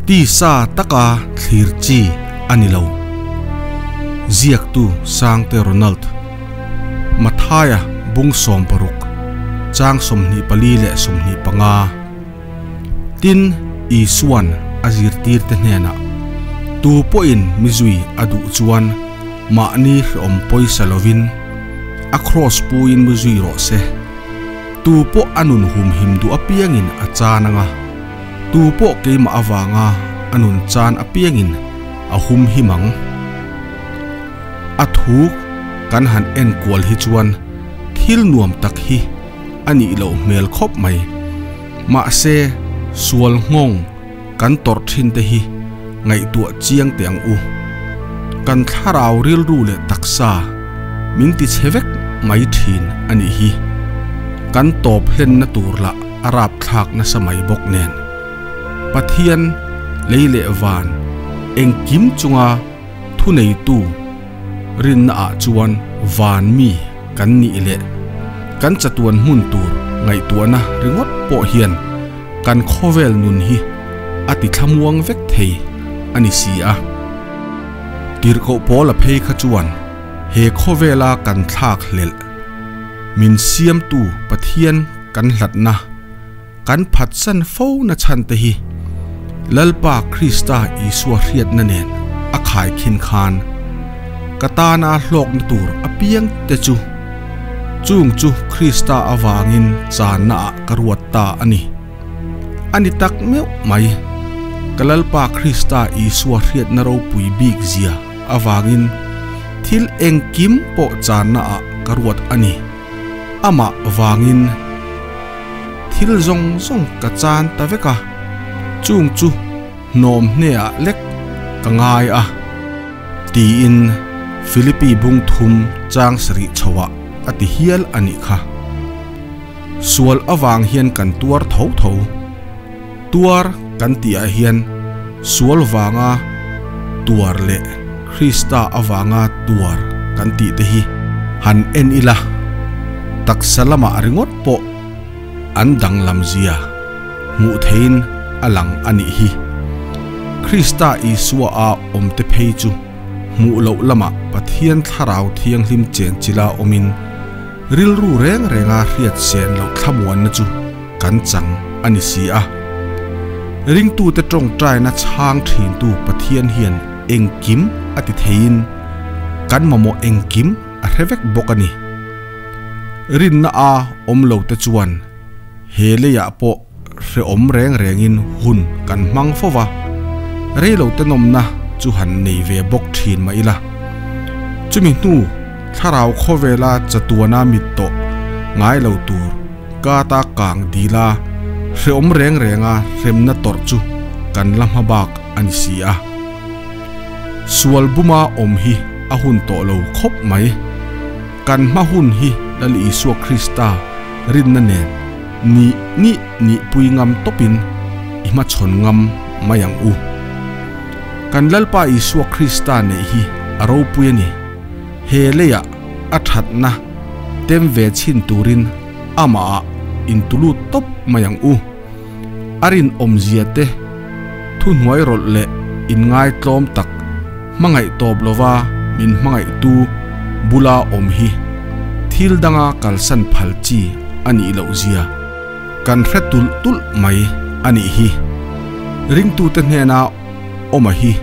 Tisa taka thlir chi a ni lo. Ziaktu Sangte Ronald Mathaia bung 60 chang 24 leh 25. Tin, Isuan a zirtirte hnenah, Tu pawhin mi zui a duh chuan mahni hrehawm pawisa lovin a kraws puin mi zui rawh se. Tu pawh a nun humhim duh apiangin a chan anga, tu pawh keimah avanga a nun chan apiangin a humhim ang. A thu kan han en kual hi chuan thil nuam tak hi a nih loh hmel khawp mai. Mahse, sual nghawng kan tawrh thin te hi ngaihtuah chiang teh ang u. Kan thlarau rilru leh taksa min ti chhe vek mai thin a nih hi. Kan tawp hlenna tur lah a rapthlak nasa mai bawk nen. Pathian lei leh van engkim chunga thuneitu rinna ah chuan van mi kan nih leh kan chatuan hmun tur ngaihtuahna ringawt pawh hian kan khawvel nun hi a ti thlamuang vek thei a ni si a. Tirhkoh Paula phei kha chuan he khawvela kan thlak hlelh min siamtu Pathian kan hlatna, Kan phatsan fo na chhan te hi Lalpa Krista Isua hriatna nen a khaikhin khan ka tana hlawkna tur apiang te chu chung chu Krista avangin channa ah ka ruat ta a ni. A ni tak meuh mai. Ka Lalpa Krista Isua hriatna ropui bik zia avangin thil engkim pawh channa ah ka ruat a ni. Amah vangin. Thil zawng zawng ka chan ta vek a, chung chu hnawm hneah lek ka ngai a, tiin Philippi bung thum chang sarih chhoah a ti hial a nih kha. Sual avang hian kan tuar tho tho. Tuar kan tihah hian sual vanga tuar leh Krista avanga tuar kan tih te hi han en ila, taksa lamah ringawt pawh an danglam zia hmuh theiin a lang a nih hi. Krista Isua a awmte phei chu hmuh loh lamah Pathian Thlarau Thianghlim chenchila awmin rilru reng renga hriat sen loh thlamuanna chu kan chang a ni si a. Ringtute tawngtaina chhang thintu Pathian hian engkim a ti theiin kan mamawh engkim a hre vek bawk a ni. Rinna a awm lo te chuan he leiah pawh hrehawm reng rengin hun kan hmang fo va, reilo te nawmna chu han nei ve bawk thin mah ila. Chumi hnu thlarau khawvela chatuana mit tawh ngai lo tur Ka ta kang dil a, hrehawm reng renga hremna tawrh chu kan la hma bak a ni si a. Sual buma awm hi a hun tawh lo khawp mai. Kan hma hun hi Lal Isua Krista rinna nen nih nih nihpui ngam tawpin i hmachhawn ngam mai ang u. Kan Lalpa Isua Krista neih hi a ropui a ni. He leiah a thatna tem ve chhin turin amah ah intulut tawp mai ang u. A rinawmzia te, thuhnuai rawlh leh inngaitlawm tak hmangaih tawp lova min hmangaihtu bula awm hi thil danga kalsan phal chi a nih loh zia kan hre tulh tulh mai a nih hi. Ringtute hnena awma hi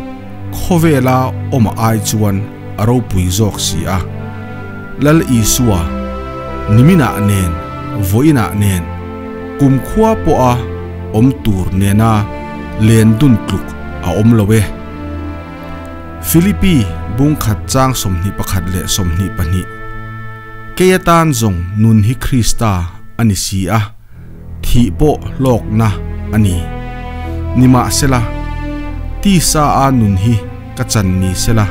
khawvela awma ai chuan a ropui zawk si a. Lal Isua, niminah nen, vawiinah nen, kumkhua pawha awm tur nena len dun tluk a awm lo e. Philippi bung khat chang 21 leh 22, Kei atan zawng nun hi Krista a ni si a, thih pawh hlawkna a ni. Nimahsela, tisa a nun hi ka chan ni sela,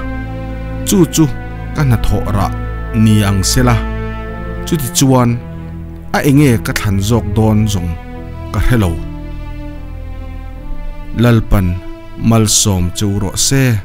chu chu ka hnathawh rah ni ang sela, chutichuan a enge ka thlan zawk dawn zawng ka hre lo. Lalpan malsawm che u rawh se.